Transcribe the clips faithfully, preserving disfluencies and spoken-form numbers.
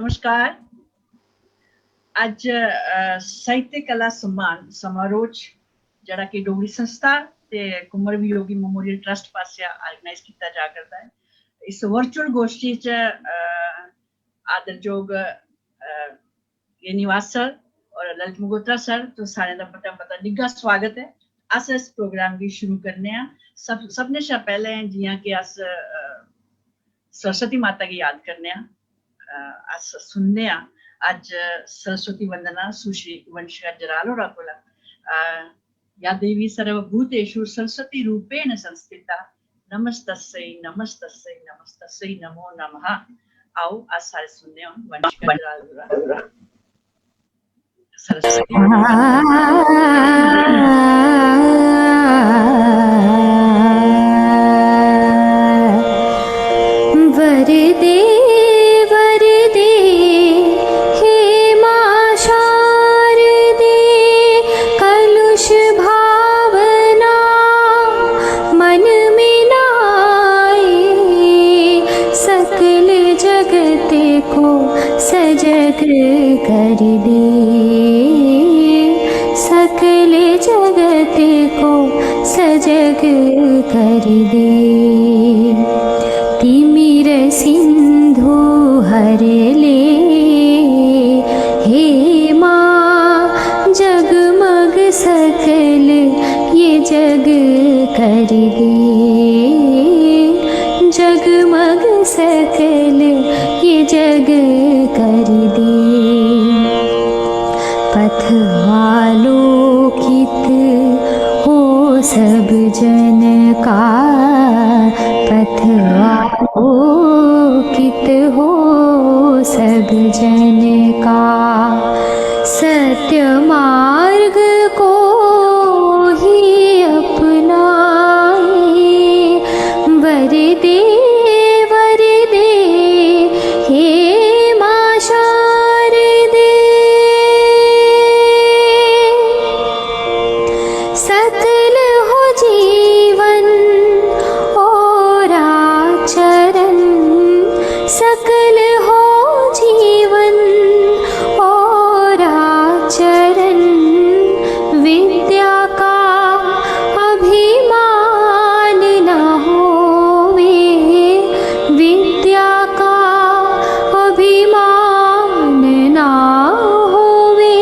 नमस्कार। अज्ज, अ, साहित्य कला सम्मान समारोह च, जेह्ड़ा कि डोगरी संस्था ते कुंवर वियोगी मेमोरियल ट्रस्ट पासेआ ऑर्गेनाइज कीता जा करदा ऐ, इस वर्चुअल गोश्ठी च, अ, आदरजोग, अ, के निवास सर और ललित मगोत्रा सर, तुस सारें दा मता मता निग्घा स्वागत ऐ। अस इस प्रोग्राम गी शुरू करने आं। सब, सभनें शा पैह्लें जि'यां कि अस, अ, सरस्वती माता गी याद करने आं, अ, अस सुनने आं अज्ज सरस्वती वंदना सुश्री वंशिका जराल होरा कोला, अ, "या देवी सर्वभूतेषु सरस्वती रूपेण संस्थिता, नमस्तस्यै, नमस्तस्यै, नमस्तस्यै नमो नमः।" आओ, अस सारे सुनने आं वंशिका जराल होरा। सरस्वती। वरदे वरदे हे माँ शारदे, कलुष भावना मन में नाए, सकल जगत को सजग कर दे, सकल जगत को सजग कर दे। तिमिर सिंधु हर ले, हे माँ, जगमग सकल ये जग कर दे, जगमग सकल ये जग कर दे। पथ आलोकित हो सब जन का, पथ आलोकित हो सब जन का, सत्य मार्ग को ही अपनाए। वरदे वरदे हे माँ शारदे, सकल हो जीवन और आचरण, सकल हो जीवन और आचरण, विद्या का अभिमान न होवे, विद्या का अभिमान ना होवे।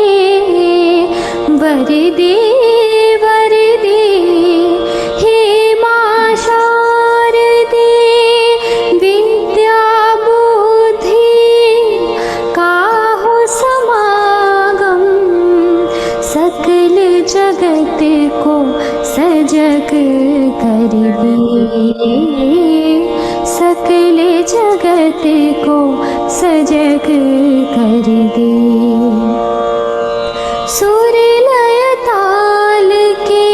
वरदे वरदे हे माँ शारदे, विद्या बुद्धि का हो समागम, सकल जगत को सजग कर दे, सकल जगत को सजग कर दे। सुर लय ताल के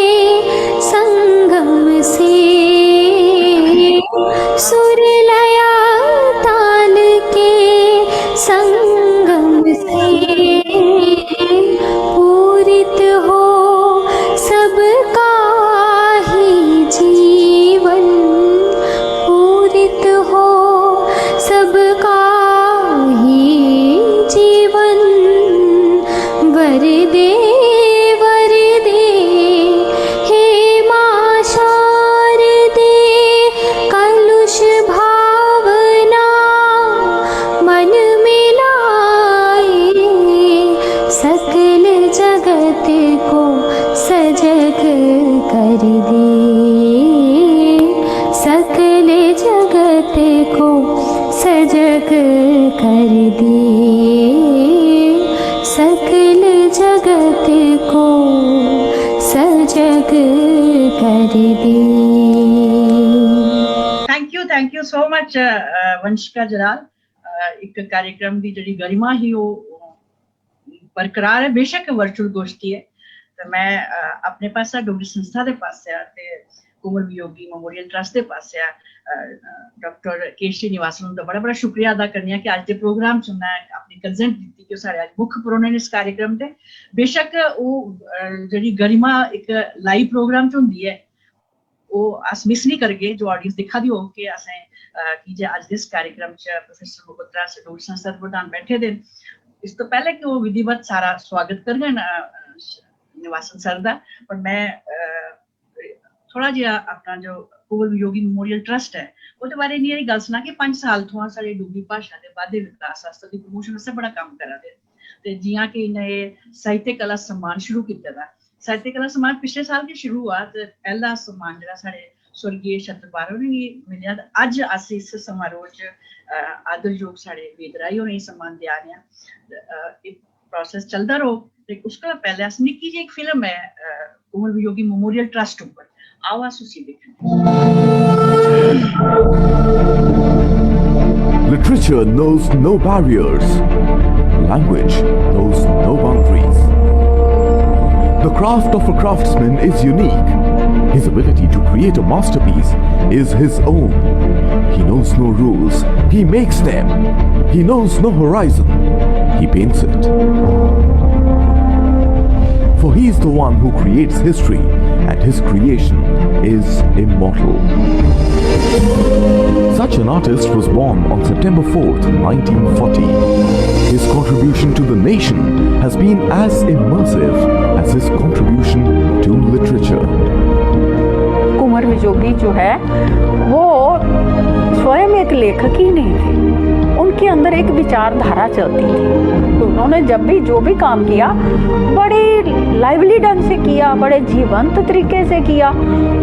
संगम से, सुर लय ताल के संगम से पूरित हो सबका ही जीवन, पूरित हो सबका ही जीवन। वरदे वरदे हे माँ शारदे, कलुष भावना मन में नाए, सकल जगत को सजग कर दे, सकल जगत को सजग कर दे, सकल जगत को सजग कर दे। Thank you, thank you so much, uh, Vanshika जराल। Uh, इक कार्यक्रम दी जेह्ड़ी गरिमा ही, ओह् बरकरार ऐ, बेशक वर्चुअल गोश्ठी ऐ। ते में, अ, अपने पासेआ, डोगरी संस्था दे पासेआ ते कुंवर वियोगी मेमोरियल ट्रस्ट दे पासेआ, अ, डाक्टर के श्रीनिवासन हुंदा बड़ा बड़ा शुक्रिया अदा करनी आं कि अज्ज दे प्रोग्राम च उ'नें अपनी कंसेंट दित्ती कि ओह् साढ़े अज्ज मुक्ख परौह्ने न इस कार्यक्रम दे। बेशक ओह्, अ, जेह्ड़ी गरिमा इक लाइव प्रोग्राम च होंदी ऐ, ओह् अस मिस निं करगे, जो ऑडियंस दिक्खा दी होग कि असें, अ, की जे अज्ज दे इस कार्यक्रम च प्रोफेसर मगोत्रा डोगरी संस्था दे प्रधान बैठे दे न। इस तो पैह्ले कि ओह् विधिवत सारा स्वागत करङन, अ, निवासन सर दा, पर में, अ, थोह्ड़ा जेहा अपना जो कुंवर वियोगी मेमोरियल ट्रस्ट ऐ, ओह्दे बारे इन्नी हारी गल्ल सनां कि पंज साल थमां साढ़े डोगरी भाशा दे बाद्धे विकास आस्तै, ओह्दी प्रमोशन आस्तै बड़ा कम्म करा दे। ते जि'यां कि इ'नें एह् साहित्य कला सम्मान शुरू कीते दा, साहित्य कला सम्मान पिछले साल गै शुरू होआ, ते पैह्ला सम्मान जेह्ड़ा साढ़े स्वर्गीय छत्रपाल होरें गी मिलेआ, ते अज्ज अस इस समारोह च, अ, आदरयोग साढ़े वेद राही होरें गी सम्मान देआ ने आं। ते, अ, एह् प्रोसेस चलदा रौह्ग। ते उस कोला पैह्लें अस निक्की जेही इक फिल्म ऐ, अ, कुंवर वियोगी मेमोरियल ट्रस्ट उप्पर, आओ अस उसी दिक्खने। Literature knows no barriers. Language knows no boundaries. The craft of a craftsman is unique. His ability to create a masterpiece is his own. He knows no rules. He makes them. He knows no horizon. He paints it. For he is the one who creates history, and his creation is immortal. Such an artist was born on September fourth, nineteen forty. His contribution to the nation has been as immersive as his contribution to literature. Kunwar Viyogi जो है वो स्वयं एक लेखक ही नहीं थे, उनके अंदर एक विचारधारा चलती थी। तो उन्होंने जब भी जो भी काम किया, बड़े लाइवली ढंग से किया, बड़े जीवंत तरीके से किया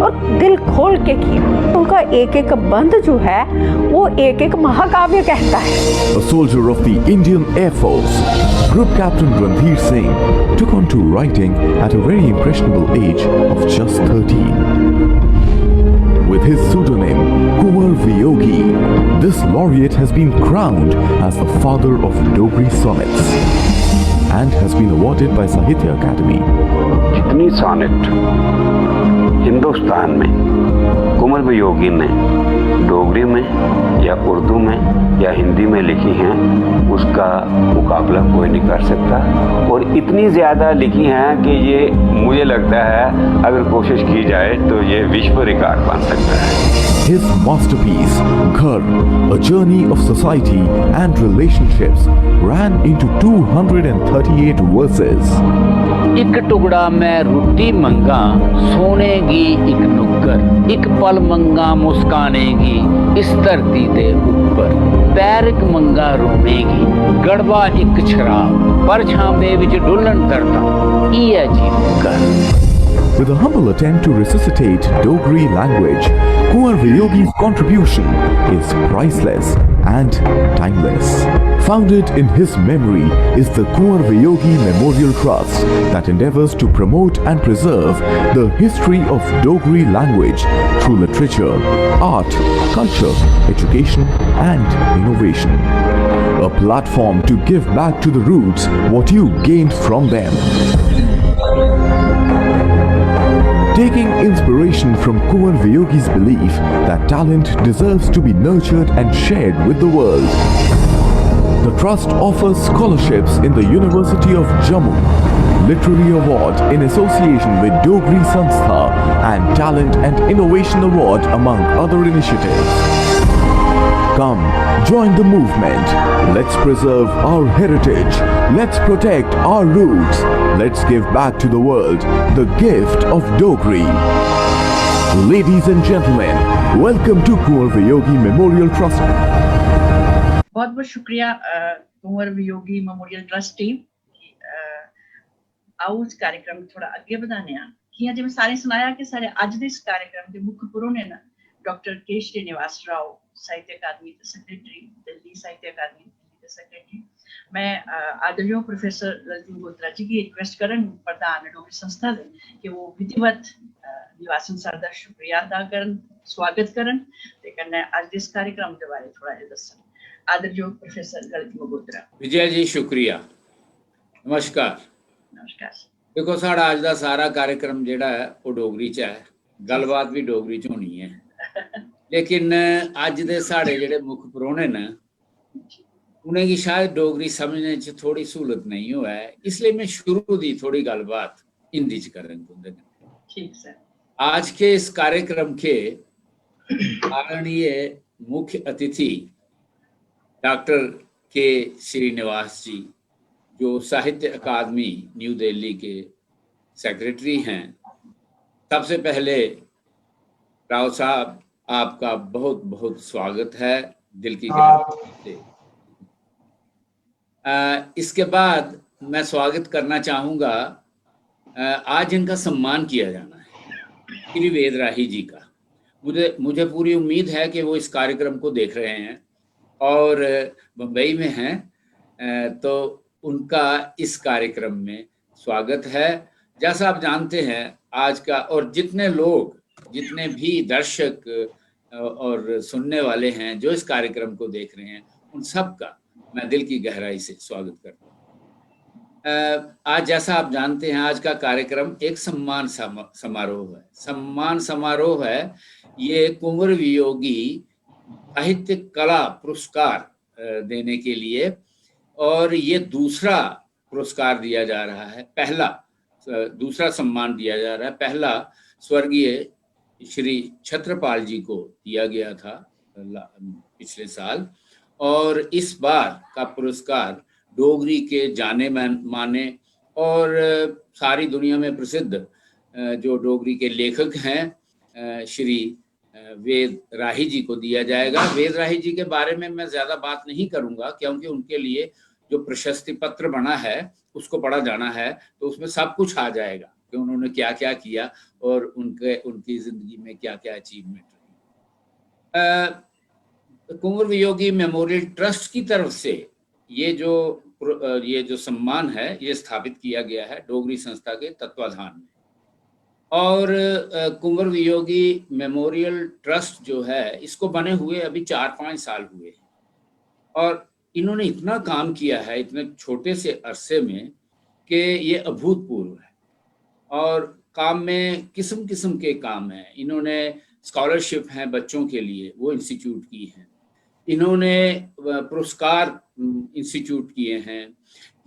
और दिल खोल के किया। उनका एक एक बंद जो है वो एक एक महाकाव्य कहता है। A soldier of the Indian Air Force, Group Captain Randhir Singh took on to writing at a very impressionable age of just thirteen. With his pseudonym Kunwar Viyogi, this laureate has been crowned as the father of Dogri sonnets and has been awarded by Sahitya Academy. जितनी sonnet Hindustan में कुंवर वियोगी ने डोगरी में या उर्दू में या हिंदी में लिखी हैं, उसका मुकाबला कोई नहीं कर सकता। और इतनी ज़्यादा लिखी हैं कि ये, मुझे लगता है, अगर कोशिश की जाए तो ये विश्व रिकॉर्ड बन सकता है। His masterpiece, Ghar, A Journey of Society and Relationships, ran into two hundred thirty-eight verses. इक टुकड़ा मैं रुट्टी मंगां, सोने गी इक नुक्कर, इक पल मंगां मुस्काने गी इस धरती दे उप्पर। पैर इक मंगां रोने गी, गड़वा इक शराब, परछांबे विच डुल्लन दर्दां, इ'यै जी मुक्कर। With a humble attempt to resuscitate Dogri language, Kunwar Viyogi's contribution is priceless and timeless. Founded in his memory is the Kunwar Viyogi Memorial Trust that endeavors to promote and preserve the history of Dogri language through literature, art, culture, education, and innovation. A platform to give back to the roots what you gained from them. Taking inspiration from Kunwar Viyogi's belief that talent deserves to be nurtured and shared with the world, the trust offers scholarships in the University of Jammu, Literary Award in association with Dogri Sanstha, and Talent and Innovation Award, among other initiatives. Come, join the movement. Let's preserve our heritage. Let's protect our roots. Let's give back to the world the gift of Dogri. Ladies and gentlemen, welcome to Kunwar Viyogi Memorial Trust. बहुत बहुत शुक्रिया, अ, Kunwar Viyogi memorial trust team. अ, आओ इस कार्यक्रम गी थोह्ड़ा अग्गें बधाने आं। जि'यां जे में सारें गी सनाया कि साढ़े अज्ज दे इस कार्यक्रम दे मुक्ख परौह्ने न डाक्टर के श्रीनिवास राव, साहित्य अकादमी दे सैक्रेटरी, दिल्ली साहित्य अकादमी दिल्ली दे सैक्रेटरी। में, अ, आदरयोग प्रोफेसर ललित मंगोत्रा जी गी रिक्वेस्ट करङ, प्रधान डोगरी संस्था दे, कि ओह् विधिवत, अ, निवासन सर दा शुक्रिया अदा करन, स्वागत करन ते कन्नै अज्ज दे इस कार्यक्रम दे बारे थोह्ड़ा जेहा दस्सन। आदरयोग प्रोफेसर ललित मंगोत्रा। विजय जी, शुक्रिया। नमस्कार। नमस्कार। देखो, साढ़ा अज्ज दा सारा कार्यक्रम जेह्ड़ा ऐ, ओह् डोगरी च ऐ, गल्लबात बी डोगरी च होनी ऐ। लेकिन अज्ज दे साढ़े जेह्ड़े मुक्ख परौह्ने न, उ'नेंगी शायद डोगरी समझने च थोह्ड़ी स्हूलत नेईं होऐ, इसलेई में शुरू दी थोह्ड़ी गल्लबात हिंदी च करङ तुं'दे कन्नै। ठीक सर। आज के इस कार्यक्रम के आदरणीय मुख्य अतिथि डॉक्टर के श्रीनिवास जी, जो साहित्य अकादमी न्यू दिल्ली के सेक्रेटरी हैं, सबसे पहले राव साहब, आपका बहुत बहुत स्वागत है दिल की गहराई से। अ, इसके बाद मैं स्वागत करना चाहूँगा, अ, आज इनका सम्मान किया जाना है, श्री वेद राही जी का। मुझे, मुझे पूरी उम्मीद है कि वो इस कार्यक्रम को देख रहे हैं और बम्बई में हैं, अ, तो उनका इस कार्यक्रम में स्वागत है। जैसा आप जानते हैं, आज का, और जितने लोग, जितने भी दर्शक, अ, और सुनने वाले हैं जो इस कार्यक्रम को देख रहे हैं, उन सब का मैं दिल की गहराई से स्वागत करता हूँ। अ, आज, जैसा आप जानते हैं, आज का कार्यक्रम एक सम्मान समा-, समारोह है। सम्मान समारोह है ये कुंवर वियोगी साहित्य कला पुरस्कार, अ, देने के लिए, और ये दूसरा पुरस्कार दिया जा रहा है। पहला, अ, दूसरा सम्मान दिया जा रहा है। पहला स्वर्गीय श्री छत्रपाल जी को दिया गया था ला-, पिछले साल, और इस बार का पुरस्कार डोगरी के जाने मान-, माने और, अ, सारी दुनिया में प्रसिद्ध, अ, जो डोगरी के लेखक हैं, अ, श्री, अ, वेद राही जी को दिया जाएगा। वेद राही जी के बारे में मैं ज्यादा बात नहीं करूंगा, क्योंकि उनके लिए जो प्रशस्ति पत्र बना है, उसको पढ़ा जाना है, तो उसमें सब कुछ आ जाएगा कि उन्होंने क्या-क्या किया और उनके, उनकी जिंदगी में क्या-क्या अचीवमेंट रही। अ, कुंवर वियोगी मेमोरियल ट्रस्ट की तरफ से ये जो प्र-, अ, ये जो सम्मान है, ये स्थापित किया गया है डोगरी संस्था के तत्वाधान में। और, अ, कुंवर वियोगी मेमोरियल ट्रस्ट जो है, इसको बने हुए अभी चार पाँच साल हुए हैं और इन्होंने इतना काम किया है इतने छोटे से अरसे में कि ये अभूतपूर्व है। और काम में किस्म किस्म के काम हैं। इन्होंने स्कॉलरशिप हैं बच्चों के लिए, वो इंस्टीट्यूट की हैं। इन्होंने, अ, पुरस्कार, उम, इंस्टीट्यूट किए हैं।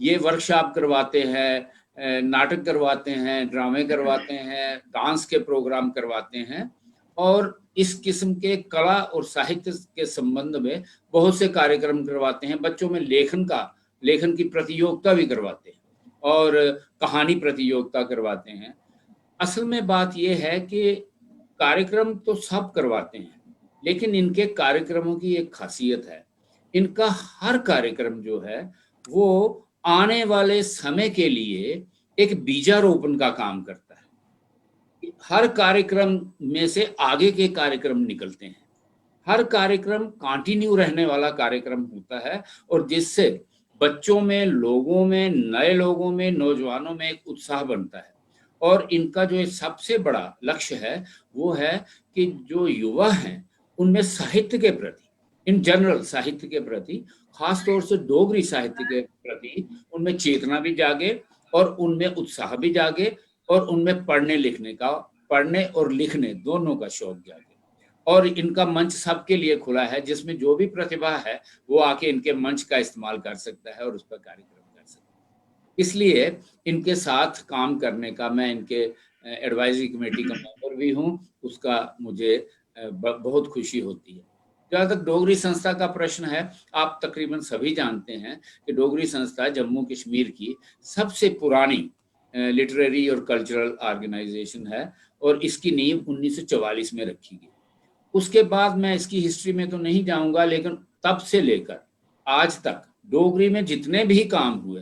ये वर्कशॉप करवाते हैं, अ, नाटक करवाते हैं, ड्रामे करवाते हैं, डांस के प्रोग्राम करवाते हैं और इस किस्म के कला और साहित्य के संबंध में बहुत से कार्यक्रम करवाते हैं। बच्चों में लेखन का, लेखन की प्रतियोगिता भी करवाते हैं और कहानी प्रतियोगिता करवाते हैं। असल में बात यह है कि कार्यक्रम तो सब करवाते हैं, लेकिन इनके कार्यक्रमों की एक खासियत है, इनका हर कार्यक्रम जो है, वो आने वाले समय के लिए एक बीजारोपण का काम करता है। हर कार्यक्रम में से आगे के कार्यक्रम निकलते हैं। हर कार्यक्रम कंटिन्यू रहने वाला कार्यक्रम होता है और जिससे बच्चों में, लोगों में, नए लोगों में, नौजवानों में एक उत्साह बनता है। और इनका जो ये सबसे बड़ा लक्ष्य है, वो है कि जो युवा हैं, उनमें साहित्य के प्रति, इन जनरल साहित्य के प्रति, खासतौर से डोगरी साहित्य के प्रति उनमें चेतना भी जागे और उनमें उत्साह भी जागे और उनमें पढ़ने लिखने का, पढ़ने और लिखने दोनों का शौक जागे। और इनका मंच सबके लिए खुला है, जिसमें जो भी प्रतिभा है, वो आके इनके मंच का इस्तेमाल कर सकता है और उस पर कार्यक्रम कर सकता है। इसलिए इनके साथ काम करने का, मैं इनके, अ, एडवाइजरी कमेटी का मेंबर भी हूँ, उसका मुझे, अ, ब-, बहुत खुशी होती है। जहाँ तक डोगरी संस्था का प्रश्न है, आप तकरीबन सभी जानते हैं कि डोगरी संस्था जम्मू कश्मीर की सबसे पुरानी, अ, लिटरेरी और कल्चरल ऑर्गेनाइजेशन है और इसकी नींव उन्नीस सौ चवालीस में रखी गई। उसके बाद मैं इसकी हिस्ट्री में तो नहीं जाऊंगा, लेकिन तब से लेकर आज तक डोगरी में जितने भी काम हुए,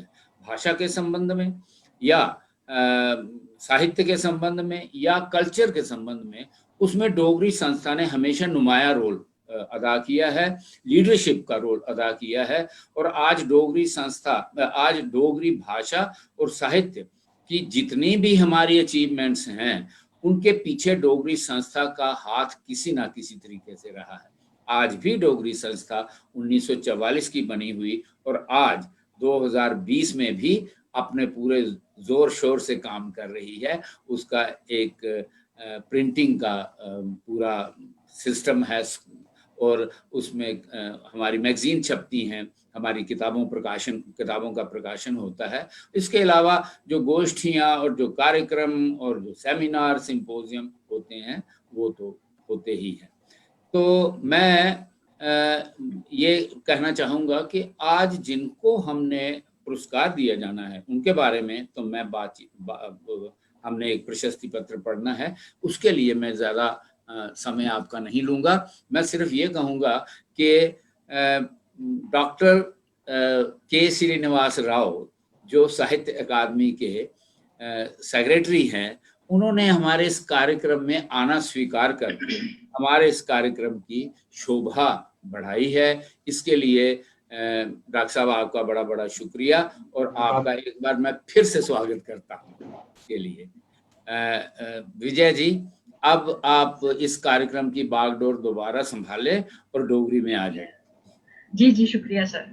भाषा के संबंध में या, अ, साहित्य के संबंध में या कल्चर के संबंध में, उसमें डोगरी संस्था ने हमेशा नुमाया रोल, अ, अदा किया है, लीडरशिप का रोल अदा किया है। और आज डोगरी संस्था, अ, आज डोगरी भाषा और साहित्य की जितनी भी हमारी अचीवमेंट्स हैं, उनके पीछे डोगरी संस्था का हाथ किसी ना किसी तरीके से रहा है। आज भी डोगरी संस्था उन्नीस सौ चवालीस की बनी हुई और आज दो हज़ार बीस में भी अपने पूरे जोर शोर से काम कर रही है। उसका एक, अ, प्रिंटिंग का, अ, पूरा सिस्टम है और उसमें, अ, हमारी मैगजीन छपती हैं, हमारी किताबों प्रकाशन किताबों का प्रकाशन होता है। इसके अलावा जो गोष्ठियाँ और जो कार्यक्रम और जो सेमिनार सिंपोजियम होते हैं, वो तो होते ही हैं। तो मैं ये कहना चाहूँगा कि आज जिनको हमने पुरस्कार दिया जाना है उनके बारे में तो मैं बात हमने एक प्रशस्ति पत्र पढ़ना है, उसके लिए मैं ज़्यादा समय आपका नहीं लूँगा। मैं सिर्फ ये कहूँगा कि डॉक्टर के श्रीनिवास राव जो साहित्य अकादमी के सेक्रेटरी हैं, उन्होंने हमारे इस कार्यक्रम में आना स्वीकार करके हमारे इस कार्यक्रम की शोभा बढ़ाई है। इसके लिए डॉक्टर साहब, आपका बड़ा बड़ा शुक्रिया और आपका एक बार मैं फिर से स्वागत करता हूँ के लिए। विजय जी, अब आप इस कार्यक्रम की बागडोर दोबारा संभालें और डोगरी में आ जाए। जी जी, शुक्रिया सर।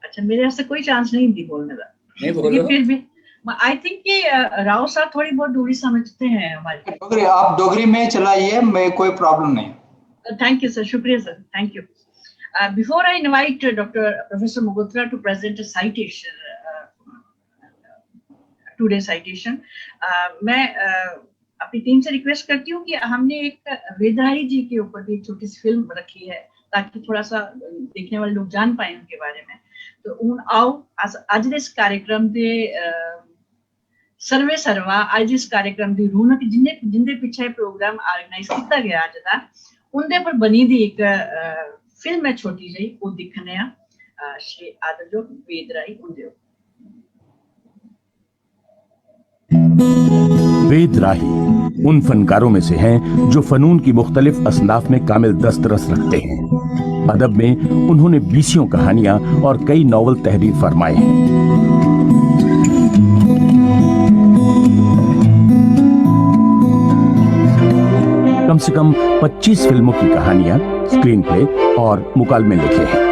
अच्छा, मेरे वास्ते कोई चांस नहीं हिंदी बोलने का, नहीं बोलो। फिर भी आई थिंक कि राव साहब थोड़ी बहुत डोगरी समझते हैं हमारी। डोगरी, आप डोगरी में चलाइए, मैं कोई प्रॉब्लम नहीं। Thank you sir, शुक्रिया sir, thank you. Before I invite Doctor Professor Mogotra to present a citation, today citation, मैं अपनी टीम से रिक्वेस्ट करती हूँ कि हमने एक वेदराही जी के ऊपर भी एक छोटी सी फिल्म रखी है, ताकि थोड़ा सा देखने वाले लोग जान पाए उनके बारे में। तो हूँ आओ, अस अज दे इस कार्यक्रम दे सर्वे सर्वा, अज इस कार्यक्रम दी रौनक, जिन्ने जिंदे पिछे प्रोग्राम ऑर्गेनाइज किया गया अज का, उनके पर बनी दी एक फिल्म है छोटी जी, वो दिखने श्री आदरजोग वेदराही उंदे। वेद राही उन फनकारों में से हैं जो फनून की मुख्तलिफ असनाफ में कामिल दस्तरस रखते हैं। अदब में उन्होंने बीसियों कहानियां और कई नॉवल तहरीर फरमाए हैं। कम से कम पच्चीस फिल्मों की कहानियां, स्क्रीन प्ले और मुकालमे लिखे हैं।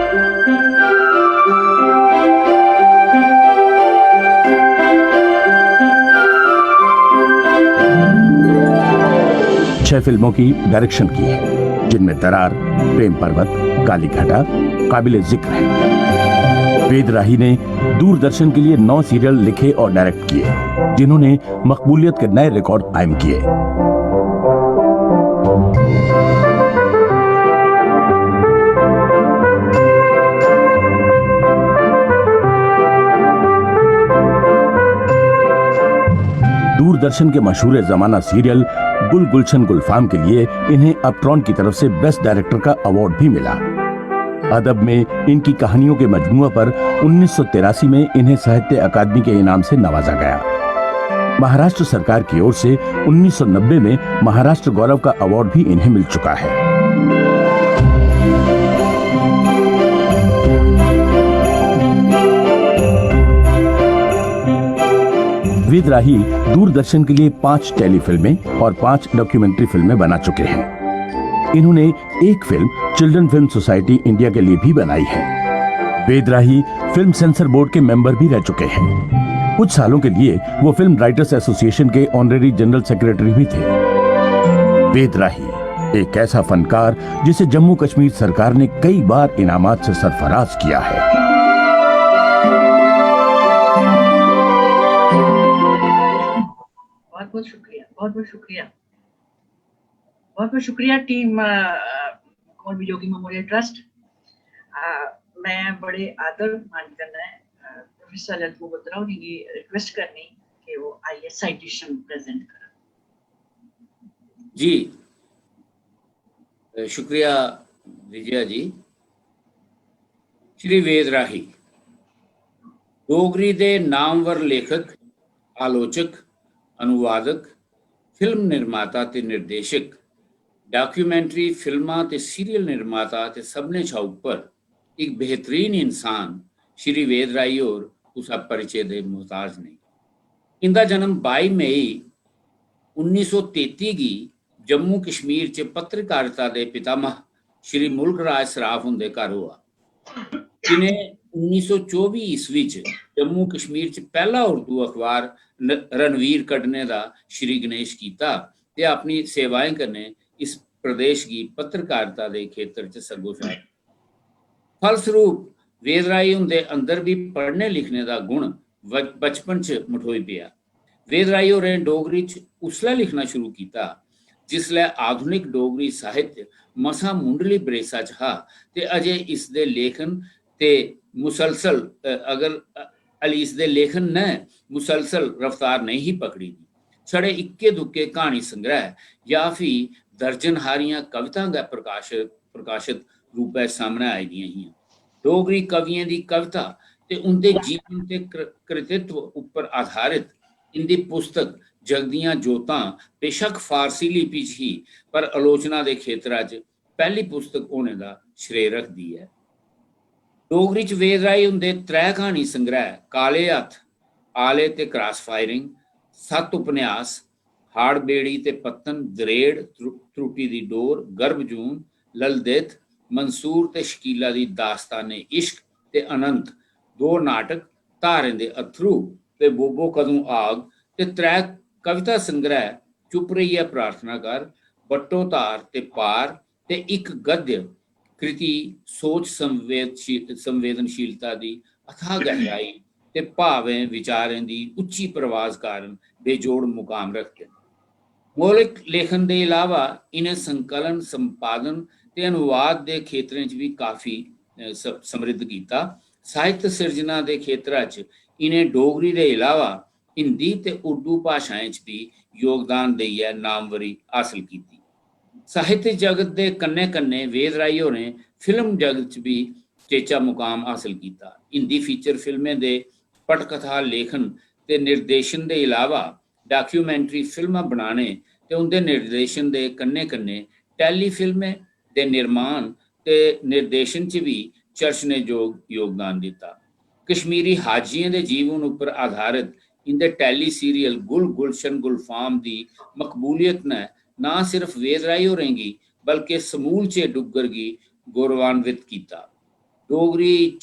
छह फिल्मों की डायरेक्शन की है, जिनमें दरार, प्रेम पर्वत, काली घटा काबिल जिक्र है। वेद राही ने दूरदर्शन के लिए नौ सीरियल लिखे और डायरेक्ट किए, जिन्होंने मकबूलियत के नए रिकॉर्ड कायम किए। दूरदर्शन के मशहूर जमाना सीरियल गुल गुलशन गुलफाम के लिए इन्हें अपट्रॉन की तरफ से बेस्ट डायरेक्टर का अवार्ड भी मिला। अदब में इनकी कहानियों के मजमूआ पर उन्नीस सौ तिरासी में इन्हें साहित्य अकादमी के इनाम से नवाजा गया। महाराष्ट्र सरकार की ओर से उन्नीस सौ नब्बे में महाराष्ट्र गौरव का अवार्ड भी इन्हें मिल चुका है। वेद राही दूरदर्शन के लिए पांच टेली फिल्में और पांच डॉक्यूमेंट्री फिल्में बना चुके हैं। इन्होंने एक film children film society India के लिए भी बनाई है। Ved Rahi film censor board के मेंबर भी रह चुके हैं। कुछ सालों के लिए वो फिल्म राइटर्स एसोसिएशन के ऑनरेरी जनरल सेक्रेटरी भी थे। वेद राही एक ऐसा फनकार जिसे जम्मू कश्मीर सरकार ने कई बार इनामात से सरफराज किया है। बहुत बहुत शुक्रिया, बहुत बहुत शुक्रिया, बहुत बहुत शुक्रिया टीम मौलवी जोगी मेमोरियल ट्रस्ट। मैं बड़े आदर मान कन्नै प्रोफेसर ललित मगोत्रा होरें गी रिक्वेस्ट करनी कि ओह् आइयै साइटेशन प्रेजेंट करन। जी, शुक्रिया विजया जी। श्री वेद राही डोगरी दे नामवर लेखक, आलोचक, अनुवादक, फिल्म निर्माता ते निर्देशक, डॉक्यूमेंट्री फिल्मां ते सीरियल निर्माता ते सभनें शा उप्पर इक बेहतरीन इंसान श्री वेद राही होर कुसै परिचे दे मोहताज नेईं। इंदा जन्म बाई मई उन्नी सौ तेती गी जम्मू कश्मीर च पत्रकारिता दे पितामह श्री मुल्क राज सराफ हुंदे घर होआ, जिनें उन्नी सौ चौबी ईस्वी च जम्मू कश्मीर च पैह्ला उर्दू अखबार रणवीर कड्ढने दा श्री गणेश कीता ते अपनी सेवाएं कन्नै इस प्रदेश गी पत्रकारिता दे खेतर च सग्गोसार। फलसरूप वेद राई हुंदे अंदर बी पढ़ने लिखने दा गुण ब-, बचपन च मठोई पेआ। वेद राई होरें डोगरी च उसलै लिखना शुरू कीता जिसलै आधुनिक डोगरी साहित्य मसां मुंढली बरेसा च हा ते अजें इसदे लेखन ते मुसलसल, अ, अगर, अ, अली इसदे लेखन ने मुसलसल रफ्तार नेईं ही पकड़ी दी। छड़े इक्के दुक्के क्हानी संग्रह जां फ्ही दर्जन हारियां कवितां गै प्रकाश-, प्रकाशत रूपै सामनै आई दियां हियां। डोगरी कवियें दी कविता ते उं'दे जीवन ते कृ-, कृतित्व उप्पर आधारित इं'दी पुस्तक जगदियां जोतां बेशक फारसी लिपि च ही, पर आलोचना दे खेतरा च पैह्ली पुस्तक होने दा श्रेय रखदी ऐ। डोगरी च वेद राय हुंदे त्रै क्हानी संग्रह काले हत्थ, आले ते क्रॉस फायरिंग, सत्त उपन्यास, हाड़ बेड़ी ते पत्तन, दरेड़, त्रुट्टी दी डोर, गर्भजून, ललदेथ, मंसूर ते शकीला दी दास्ताने इश्क ते अनंत, दो नाटक, धारें दे अत्थरू ते बोबो कदूं आग ते त्रै कविता संग्रह, चुप रेहियै प्रार्थना कर, बट्टो धार ते पार ते इक गद्य कृति सोच संवेदनशीलता दी अथाह गहराई ते भावें विचारें दी उच्ची परवाज कारण बेजोड़ मुकाम रखदे न। मौलिक लेखन दे इलावा इ'नें संकलन, संपादन ते अनुवाद दे खेतरें च बी काफी समृद्ध कीता। साहित्य सिरजना दे खेतरा च इ'नें डोगरी दे इलावा हिंदी ते उर्दू भाशाएं च बी योगदान देइयै नामवरी हासल कीती। साहित्य जगत दे कन्नै-कन्नै वेद राही होरें फिल्म जगत च बी चेचा मुकाम हासल कीता। हिंदी फीचर फिल्में दे पटकथा लेखन ते निर्देशन दे इलावा documentary फिल्मां बनाने ते उं'दे निर्देशन दे कन्नै-कन्नै टेली फिल्में दे निर्माण ते निर्देशन च बी चर्चनेजोग योगदान दित्ता। कश्मीरी हाजियें दे जीवन उप्पर आधारत इं'दे टेली सीरियल गुल गुलशन गुलफाम दी मकबूलियत ने ना सिर्फ वेद राही होरें गी बल्के समूलचे डुग्गर गी गौरवान्वित कीता। डोगरी च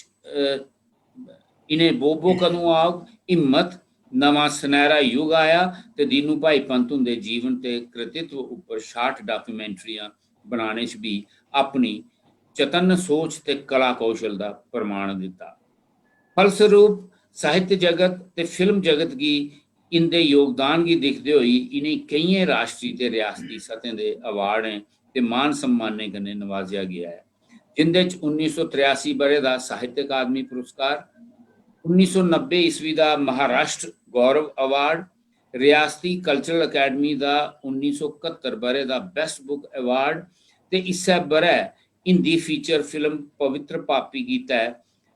इ'नें बोबो कदूं आग, हिम्मत, नमां सनैहरा युग आया ते दीनू भाई पंत हुंदे जीवन ते कृतित्व उप्पर शार्ट डाक्यूमेंट्रियां बनाने च बी अपनी चतन्न सोच ते कला कौशल दा प्रमाण दित्ता। फलस्वरूप साहित्य जगत ते फिल्म जगत गी इं'दे योगदान गी दिखदे होई इ'नें केइयें राश्ट्री ते रियासती सतहें दे अवार्डें ते मान सम्मानें कन्नै नवाजेआ गेआ ऐ, जिं'दे च उन्नी सौ त्रेआसी ब'रे दा साहित्य अकादमी पुरस्कार, उन्नी सौ नब्बे ईस्वी दा महाराष्ट्र गौरव अवार्ड, रियासती कल्चरल अकैडमी दा उन्नी सौ कत्तर ब'रे दा बेस्ट बुक अवार्ड ते इस्सै ब'रै हिंदी फीचर फिल्म पवित्र पापी गितै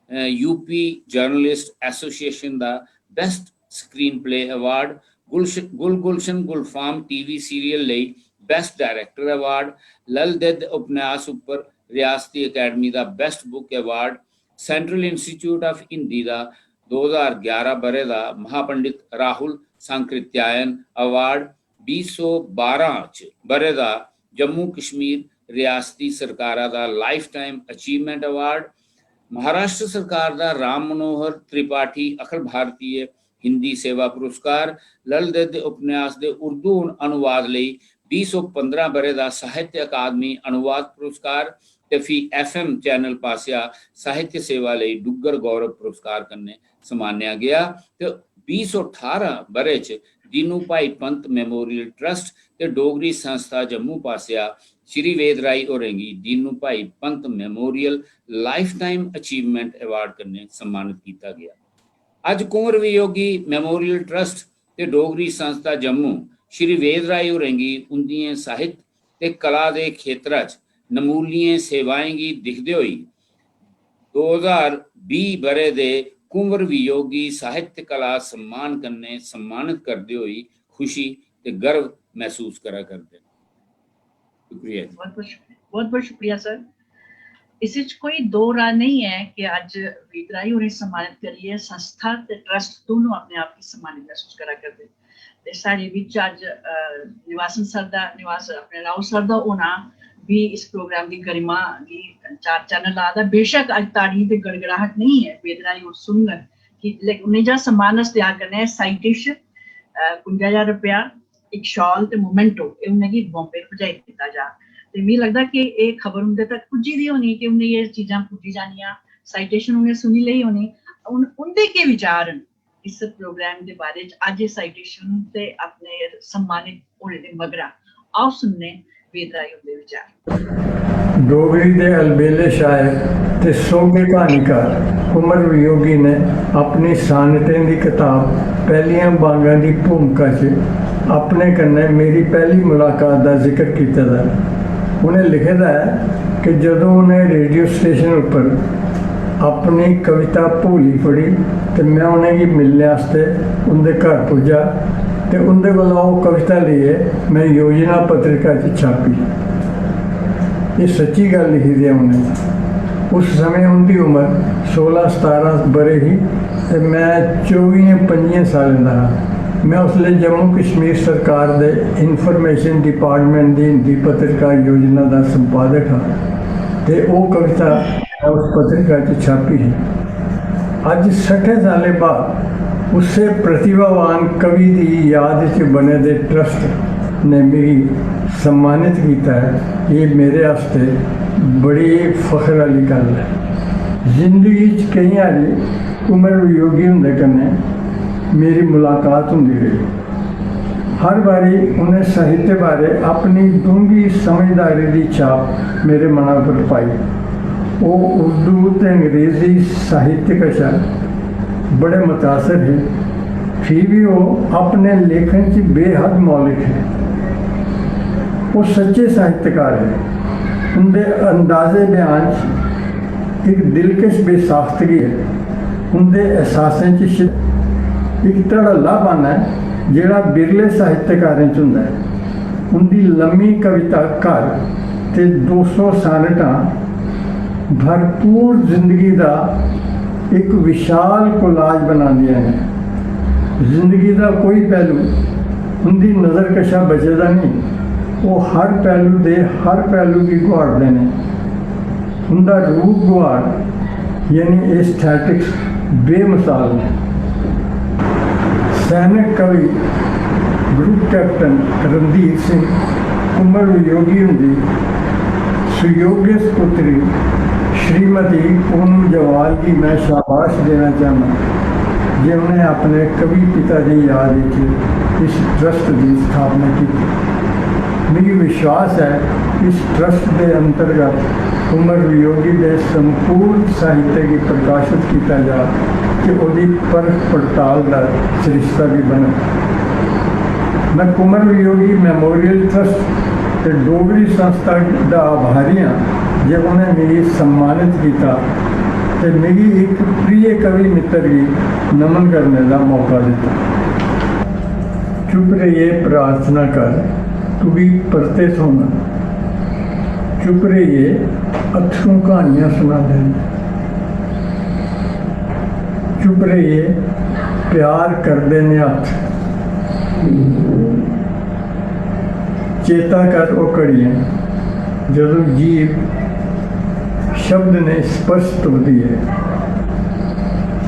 यूपी जर्नलिस्ट एसोसिएशन दा बेस्ट स्क्रीन प्ले अवार्ड, गुल गुलशन गुलफाम टीवी सीरियल लेई बेस्ट डायरेक्टर अवार्ड, लल दिद्द उपन्यास उप्पर रियासती अकैडमी दा best book award, central institute of Hindi दा दो ज्हार ग्यारह ब'रे दा महापंडित राहुल सांकृत्यायन अवार्ड, बीह् सौ बारां च ब'रे दा जम्मू कश्मीर रियासती सरकारा दा life time achievement award, Maharashtra सरकार दा राम मनोहर त्रिपाठी अखिल भारतीय हिंदी सेवा पुरस्कार, लल दिद्द उपन्यास दे उर्दू अनुवाद लेई बीह् सौ पंदरां ब'रे दा साहित्य अकादमी अनुवाद पुरस्कार ते फ्ही एफएम चैनल पासेआ साहित्य सेवा लेई डुग्गर गौरव पुरस्कार कन्नै सम्मानेआ गेआ ते बीह् सौ ठारां ब'रे च दीनू भाई पंत मेमोरियल ट्रस्ट ते डोगरी संस्था जम्मू पासेआ श्री वेद राही होरें गी Dinu Bhai Pant memorial life time achievement award कन्नै सम्मानित कीता गेआ। अज्ज कुंवर वियोगी मेमोरियल ट्रस्ट ते डोगरी संस्था जम्मू श्री वेद राही होरें गी उंदियें साहित्य ते कला दे खेतरा च नमूलियें सेवाएं गी दिखदे होई दो ज्हार बीह् ब'रे दे कुंवर वियोगी साहित्य कला सम्मान कन्नै सम्मानत करदे होई खुशी ते गर्व मसूस करा करदे न। शुक्रिया जी। बहुत बहुत शुक्रिया, बहुत बहुत शुक्रिया सर। इस च कोई दो राय नहीं है कि अज्ज वेद राही होरें सम्मानित करियै संस्था ते ट्रस्ट दोनों अपने आप गी सम्मानित महसूस करा करदे। ते साढ़े बिच अज्ज निवासन सर दा, निवास अपने राहुल सर दा होना भी इस प्रोग्राम दी गरिमा गी चार चन्न ला दा। बेशक अज्ज ताड़ियें ते गड़गड़ाहट नहीं है, वेद राही होर सुनङन कि उ'नें जा सम्मान अस त्यार करने आं साइटिश कुंजा ज्हार रपेआ, इक शाल ते मोमेंटो, एह् उ'नेंगी बॉम्बे पजाई दित्ता जा। ते मिगी लगदा कि एह् खबर उं'दे तक पुज्जी दी होनी कि उ'नेंगी एह् चीजां पुज्जी जानियां, साइटेशन उ'नें सुनी लेई होनी। हून उं'दे केह् विचार न इस प्रोग्राम दे बारे च? अज्ज एह् साइटेशन ते अपने सम्मानित होने दे मगरा आओ सुनने वेद राय हुंदे विचार। डोगरी दे अलबेले शायर ते सोहगे क्हानीकार कुंवर वियोगी ने अपनी सानटें दी कताब पैह्लियां बांगां दी भूमिका च अपने कन्नै मेरी पैह्ली मुलाकात दा जिक्र कीते दा ऐ। उ'नें लिखे दा ऐ कि जदूं उ'नें रेडियो स्टेशन उप्पर अपनी कविता भोली पढ़ी ते में उ'नेंगी मिलने आस्तै उं'दे घर पुज्जा ते उं'दे कोला ओह् कविता लेइयै में योजना पत्रिका च छापी। एह् सच्ची गल्ल लिखी दी ऐ उ'नें। उस समें उं'दी उमर सोलां सतारां ब'रे ही ते में चौबियें पंजियें सालें दा हा। में उसलै जम्मू कश्मीर सरकार दे इंफॉर्मेशन डिपार्टमेंट दी हिंदी पत्रिका योजना दा संपादक हा ते ओह् कविता में उस पत्रिका च छापी ही। अज्ज सट्ठें सालें बाद उस्सै प्रतिभावान कवि दी याद च बने दे ट्रस्ट ने मिगी सम्मानित कीता ऐ। एह् मेरे आस्तै बड़ी फखर आह्ली गल्ल ऐ। जिंदगी च केईं हारी कुंवर वियोगी हुंदे कन्नै मेरी मुलाकात होंदी रेही। हर बारी उ'नें साहित्य बारै अपनी डूंह्गी समझदारी दी छाप मेरे मना पर पाई। ओह् उर्दू ते अंग्रेजी साहित्य कशा बड़े मतासर हे, फ्ही बी ओह् अपने लेखन च बेहद मौलिक हे। ओह् सच्चे साहित्यकार हे। उं'दे अंदाजे बयान च इक दिलकश बेसाख्तगी ऐ। उं'दे एहसासें च इक धड़ल्लापन ऐ जेह्ड़ा बिरले साहित्यकारें च होंदा ऐ। उं'दी लम्मी कविता घर ते दो सौ सानटां भरपूर जिंदगी दा इक विशाल कोलाज बनांदियां न। जिंदगी दा कोई पैह्लू उं'दी नज़र कशा बचे दा नेईं। ओह् हर पैह्लू दे हर पैह्लू गी गुहाड़दे न। उं'दा रूप गुहाड़ यानी एस्थेटिक्स बेमिसाल न। सैनक कवि ग्रुप कैप्टन रणधीर सिंह कुंवर वियोगी हुंदी सुयोग्य पुत्री श्रीमती पूनम जवाल गी में शाबाश देना चाह्न्नां जे उ'नें अपने कवि पिता दी याद च इस ट्रस्ट दी स्थापना कीती। मिगी विश्वास ऐ इस ट्रस्ट दे अंतर्गत कुंवर वियोगी दे संपूर्ण साहित्य गी प्रकाशत कीता जा ते ओह्दी परख पड़ताल दा सरिस्ता बी बनग। में कुंवर वियोगी मेमोरियल ट्रस्ट ते डोगरी संस्था दा आभारी आं जे उ'नें मिगी सम्मानित कीता ते मिगी इक प्रिय कवि मित्तर गी नमन करने दा मौका दित्ता। चुप रेहियै प्रार्थना कर, तुगी परते थ्होङन। चुप रेहियै अत्थरूं क्हानियां सनांदे न। चुप रेहियै प्यार करदे न हत्थ। चेता कर ओह् घड़ियां जदूं जीभ शब्द ने स्पर्श तुपदी ऐ।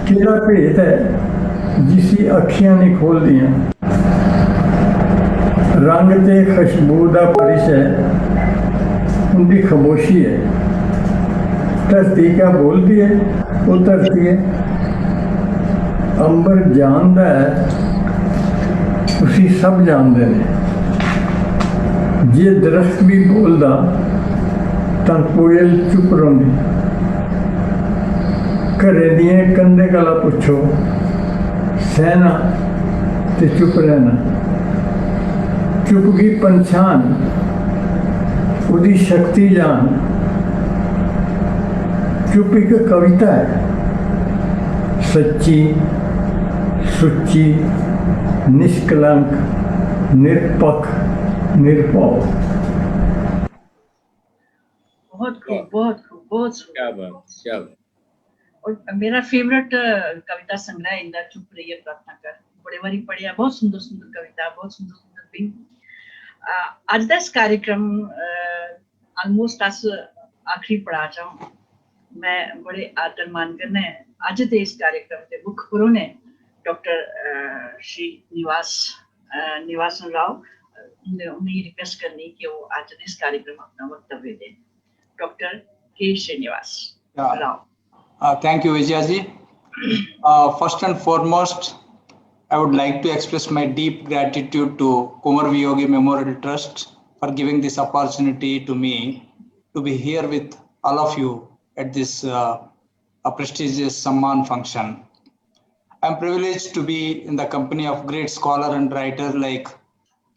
केह्ड़ा भेत ऐ जिसी अक्खियां निं खोलदियां। रंग ते खशबू दा परिशे उं'दी खमोशी ऐ। धरती क्या बोलदी ऐ? ओह् धरती ऐ। अंबर जानदा ऐ, उसी सब जानदे न। जे दरख्त बी बोलदा तां कोयल चुप रौंह्दी। घरै दियें कंधें कोला पुच्छो, सैह्ना ते चुप रैह्ना। चुप गी पंछान, ओह्दी शक्ति जान। चुप इक कविता ऐ, सच्ची, सुच्ची, निष्कलंक, निरपक्ख, निरभौ। बहुत खूब, बहुत खूब, बहुत सुंदर। क्या बात, क्या बात। और मेरा फेवरेट कविता संग्रह इंदा चुप रेहियै प्रार्थना कर। बड़े बारी पढ़ेआ, बहुत सुंदर सुंदर कविता, बहुत सुंदर सुंदर बिंग। अ, अज्ज दा इस कार्यक्रम, अ, almost अस आखिरी पड़ाऽ च आं। में बड़े आदर मान कन्नै अज्ज दे इस कार्यक्रम दे मुक्ख परौह्ने डाक्टर, अ, श्री निवास, अ, निवासन राव, अ, उं'दे, उ'नेंगी रिक्वेस्ट करनी कि ओह् अज्ज दे इस कार्यक्रम अपना वक्तव्य देन। डाक्टर के श्रीनिवास क्या? Rao. Uh, thank you, Vijaya ji. Uh, first and foremost, I would like to express my deep gratitude to Kumar Viyogi Memorial Trust for giving this opportunity to me to be here with all of you at this uh, a prestigious Samman function. I'm privileged to be in the company of great scholar and writer like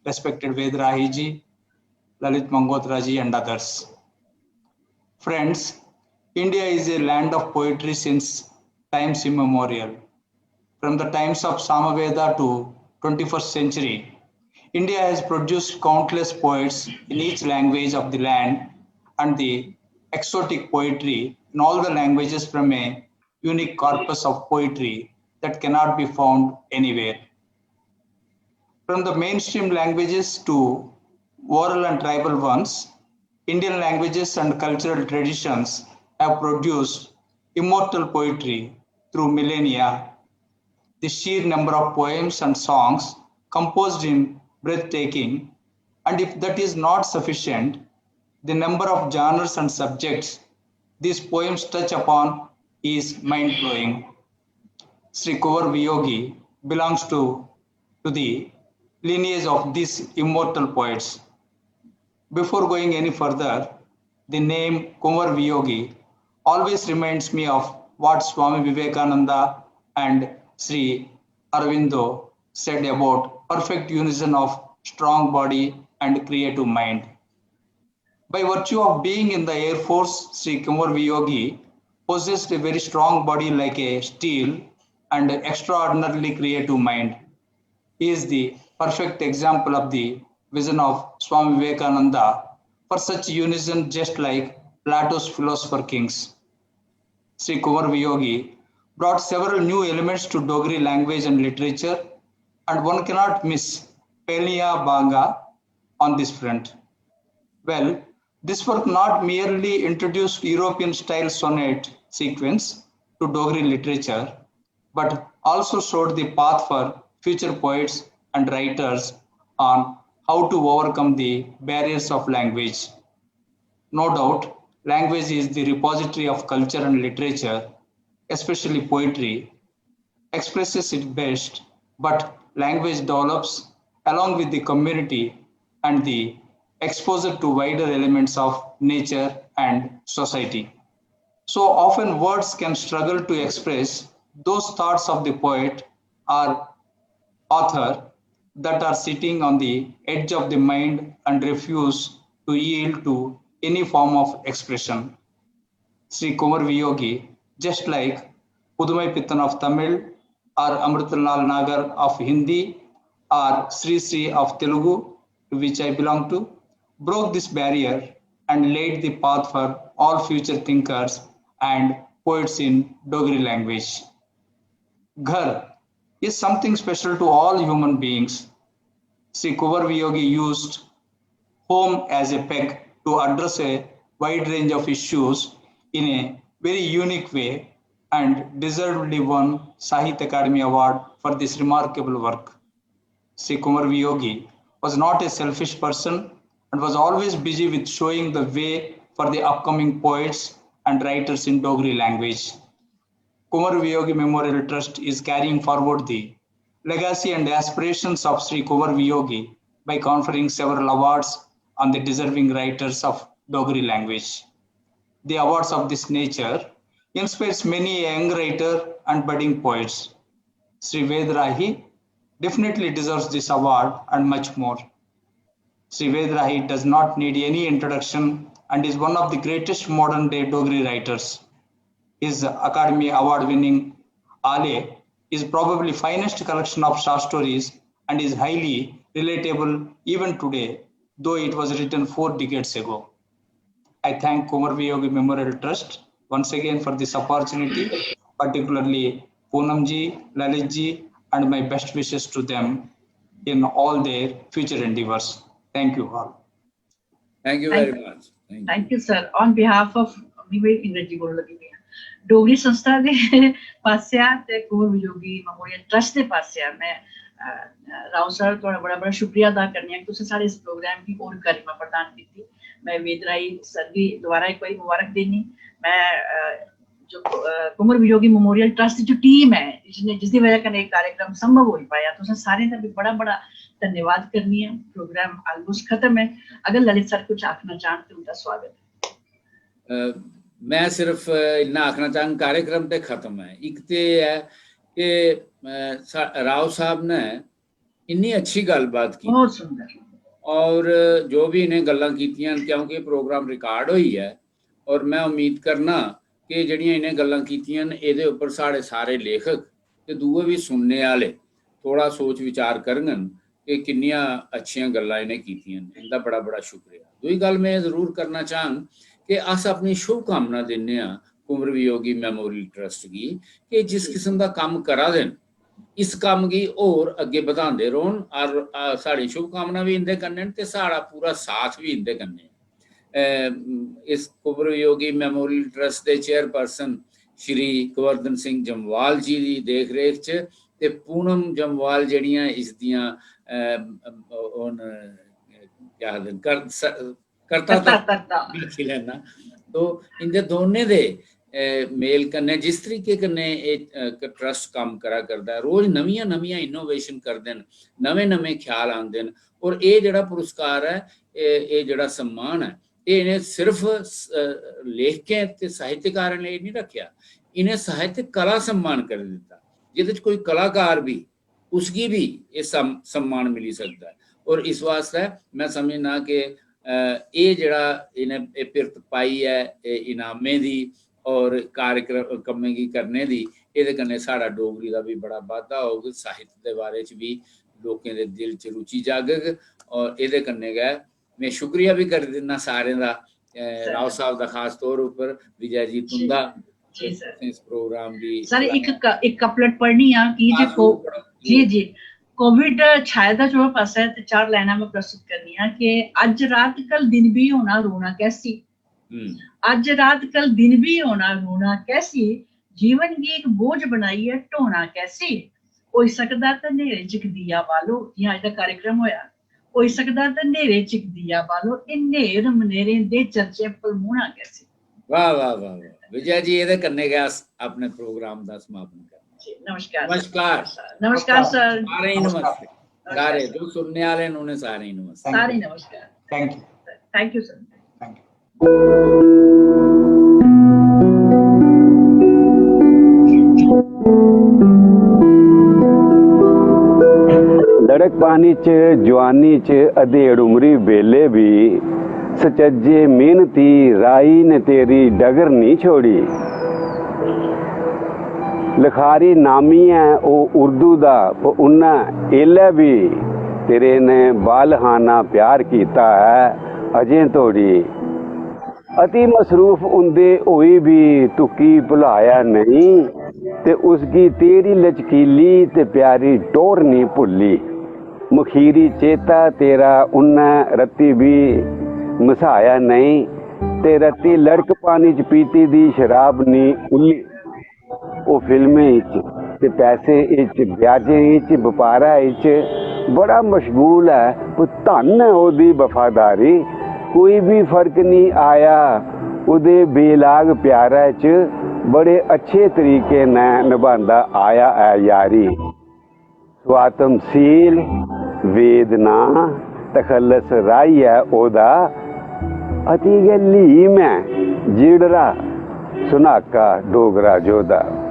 respected Ved Rahi ji, Lalit Mangotra ji, and others. Friends, India is a land of poetry since times immemorial. From the times of Samaveda to twenty-first century, India has produced countless poets in each language of the land, and the exotic poetry in all the languages from a unique corpus of poetry that cannot be found anywhere. From the mainstream languages to oral and tribal ones, Indian languages and cultural traditions have produced immortal poetry through millennia. The sheer number of poems and songs composed is breathtaking, and if that is not sufficient, the number of genres and subjects these poems touch upon is mind blowing. Sri Kumar Viyogi belongs to, to the lineage of these immortal poets. Before going any further, the name Kumar Viyogi always reminds me of what Swami Vivekananda and Sri Aurobindo said about perfect unison of strong body and creative mind. By virtue of being in the Air Force, Sri Kumar Viyogi possessed a very strong body like a steel and extraordinarily creative mind. He is the perfect example of the vision of Swami Vivekananda for such unison, just like Plato's philosopher kings. Sri Kumar Viyogi brought several new elements to Dogri language and literature, and one cannot miss Pehliya Banga on this front. Well, this work not merely introduced European style sonnet sequence to Dogri literature, but also showed the path for future poets and writers on how to overcome the barriers of language. No doubt, language is the repository of culture and literature, especially poetry, expresses it best, but language develops along with the community and the exposure to wider elements of nature and society. So often, words can struggle to express those thoughts of the poet or author that are sitting on the edge of the mind and refuse to yield to any form of expression. Sri Kumar Viyogi, just like Pudumai Pittan of Tamil, or Amritlal Nagar of Hindi, or Sri Sri of Telugu, to which I belong to, broke this barrier and laid the path for all future thinkers and poets in Dogri language. Ghar is something special to all human beings. Sri Kumar Viyogi used home as a peg to address a wide range of issues in a very unique way and deservedly won Sahitya Akademi Award for this remarkable work. Sri Kumar Viyogi was not a selfish person and was always busy with showing the way for the upcoming poets and writers in Dogri language. Kumar Viyogi Memorial Trust is carrying forward the legacy and aspirations of Sri Kumar Viyogi by conferring several awards on the deserving writers of Dogri language. The awards of this nature inspires many young writer and budding poets. Sri Ved Rahi definitely deserves this award and much more. Sri Ved Rahi does not need any introduction and is one of the greatest modern day Dogri writers. His Akademi Award winning Ale is probably finest collection of short stories and is highly relatable even today, though it was written four decades ago. I thank Kumar Viyogi Memorial Trust once again for this opportunity, particularly Poonam ji, Lalit ji, and my best wishes to them in all their future endeavors. Thank you all. Thank you very much. Thank you. Thank you, sir. On behalf of, मी वही इंग्रेजी बोलने लगी हुई हैं, डोगरी संस्था दे पासेआ ते Kunwar Viyogi memorial trust दे पासेआ मैं अ, राव सर, थुआढ़ा बड़ा बड़ा शुक्रिया अदा करनी आं कि तुसें साढ़े इस प्रोग्राम गी होर गरिमा प्रदान कीती। मैं वेद राही सर गी दोबारा इक बारी मुबारक देनी। मैं अ, जो, अ, कुंवर वियोगी मेमोरियल ट्रस्ट जो टीम है, जिसने, जिसदी वजह कन्नै एह् कार्यक्रम संभव होई पाया, तुसें सारें दा बी बड़ा, बड़ा धन्यवाद करनी आं। प्रोग्राम almost खत्म ऐ। अगर ललित सर कुछ आखना चाहन ते उं'दा स्वागत ऐ। अ, में सिर्फ इन्ना आखना चाहङ, कार्यक्रम ते खत्म ऐ। इक ते एह् ऐ कि, अ, सा-, राव साहब ने इन्नी अच्छी गल्लबात की बहुत सुंदर। और जो भी इ'नें गल्लां कीतियां न, क्योंकि प्रोग्राम रिकॉर्ड होई ऐ और में उम्मीद करना कि जेह्ड़ियां इ'नें गल्लां कीतियां न, एह्दे उप्पर साढ़े सारे लेखक ते दूए बी सुनने आह्ले थोह्ड़ा सोच विचार करङन कि किन्नियां अच्छियां गल्लां इ'नें कीतियां न। इं'दा बड़ा बड़ा शुक्रिया। दूई गल्ल में एह् जरूर करना चाह्ङ कि अस अपनी शुभकामना दिन्ने आं कुंवर वियोगी मेमोरियल ट्रस्ट गी कि जिस किस्म दा कम्म करा दे न, इस कम्म गी होर अग्गें बधांदे रौह्न। और, अ, साढ़ी शुभकामना बी इं'दे कन्नै न ते साढ़ा पूरा साथ बी इं'दे कन्नै ऐ। अ, इस कुंवर वियोगी मेमोरियल ट्रस्ट दे चेयरपर्सन श्री गोवर्धन सिंह जम्वाल जी दी देख रेख च ते पूनम जम्वाल जेह्ड़ियां इस दियां, अ, ओह् न, केह् आखदे न, कर-, स-, करता करता धर्ता करता आखी लैना। तो इं'दे दोनें दे, अ, मेल कन्नै जिस तरीके कन्नै एह्, अ, ट्रस्ट कम्म करा करदा ऐ, रोज नमियां नमियां इनोवेशन करदे न, नमें नमें ख्याल आंदे न। और एह् जेह्ड़ा पुरस्कार ऐ, एह् एह् जेह्ड़ा सम्मान ऐ, एह् इ'नें सिर्फ स-, अ, लेखकें ते साहित्यकारें लेई निं रक्खेआ, इ'नें साहित्य कला सम्मान करी दित्ता, जेह्दे च कोई कलाकार बी, उसगी बी एह् सम-, सम्मान मिली सकदा ऐ। और इस वास्तै में समझना कि, अ, एह् जेह्ड़ा इ'नें एह् पिरत पाई ऐ एह् इनामें दी और कार्यक्रम कम्में गी करने दी, एह्दे कन्नै साढ़ा डोगरी दा बी बड़ा बाद्धा होग, साहित्य दे बारे च बी लोकें दे दिल च रुचि जागग। और एह्दे कन्नै गै में शुक्रिया बी करी दिन्ना सारें दा, अ, राव साहब दा खास तौर उप्पर, विजय जी तुं'दा जी सर। इस प्रोग्राम दी सर, इक सलाह। क-, इक कपलेट पढ़नी आं कि जे हाँ, को-, जरूर पढ़ो, जी जरूर। जी, कोविड छाए दा चौबा पासा ऐ ते चार लाइनां में प्रस्तुत करनी आं कि अज्ज रात कल दिन बी होना रोना कैसी, हम्म, अज्ज रात कल दिन बी होना रोना कैसी, जीवन गी इक बोझ बनाइयै ढोना कैसी, होई सकदा ते न्हेरे च इक दिया बालो, जि'यां अज्ज दा कार्यक्रम होया, होई सकदा ते न्हेरे च इक दिया बालो, एह् न्हेर मनेरें दे चर्चे परमूना कैसी। वाह वाह वाह वाह, विजय जी, एह्दे कन्नै गै अस अपने प्रोग्राम दा समापन करने। जी, नमस्कार सर। नमस्कार। नमस्कार सर। सारें गी नमस्कार। नमस्ते। सारे जो सुनने आह्ले न उ'नें सारें गी नमस्ते। सारें गी नमस्कार। Thank you. Thank you sir. Thank you. लड़कपानी च, जुआनी च, अधेड़ उमरी बेल्लै बी सचज्जे मेहनती राही ने तेरी डगर निं छोड़ी। लखारी नामी ऐ ओह् उर्दू दा, पर उन्नै एल्लै बी तेरे ने बालहाना प्यार कीता ऐ अजें तोड़ी। अति मसरूफ होंदे होई बी तुकी भुलाया नेईं, ते उसगी तेरी लचकीली ते प्यारी टौह्र निं भुल्ली। मखीरी चेता तेरा उन्नै रत्ती बी मसाया नेईं, ते रत्ती लड़कपानी च पीती दी शराब निं उल्ली। ओह् फिल्में इच ते पैसें इच, ब्याजें इच, बपारै इच बड़ा मशगूल ऐ। पर धन्न ऐ ओह्दी वफादारी, कोई बी फर्क निं आया ओह्दे बेलाग प्यारै च, बड़े अच्छे तरीके नै नभांदा आया ऐ यारी। स्वातम सील, वेद नां, तखल्लस राही ऐ ओह्दा, अति गै ल्हीम ऐ जिड़रा सुनाका डोगरा जोधा।